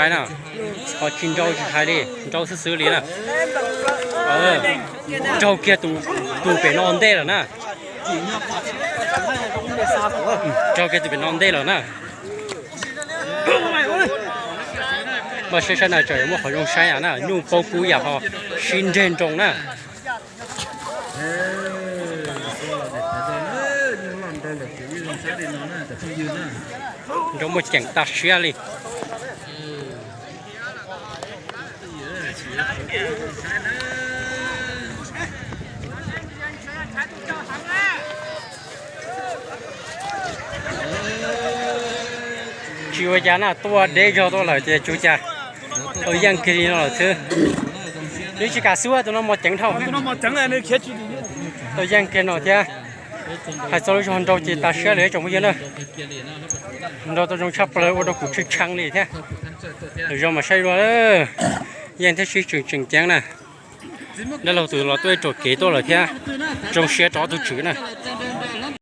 Hais na, ho tsis nrau tsis hais li, nrau xwb xwb li na. Raug kiag tus pem no ntej lawm na. Raug kiag tus pem no ntej lawm na. Mas saib saib na, tsam yuav muaj qhov zoo saib na, nyuj paub kub yam ho sib nreg nroo na. Nrau muaj ceem tag siab li. Tsis ua cas na, tuaj deb zog tuaj lawm ces tsuas cas tau yeej kiag li no lawm xwb. Nws tsis kam xwb, tus no mos ceev dhau. Tau yeej kiag no thiab. Hais txog lub zog nrau ces tas siab li tsoom phooj ywg na. Nrau tau zoo tshaj plaws ua rau kuv tshee tshee li thiab. Lwm zaus mam saib dua. Yeej thiab sib tseem tseem ceeb na. Dab laug tus los tuaj ib ruam kev tuaj lawm thiab. Zoo siab rau ob tug tswv na.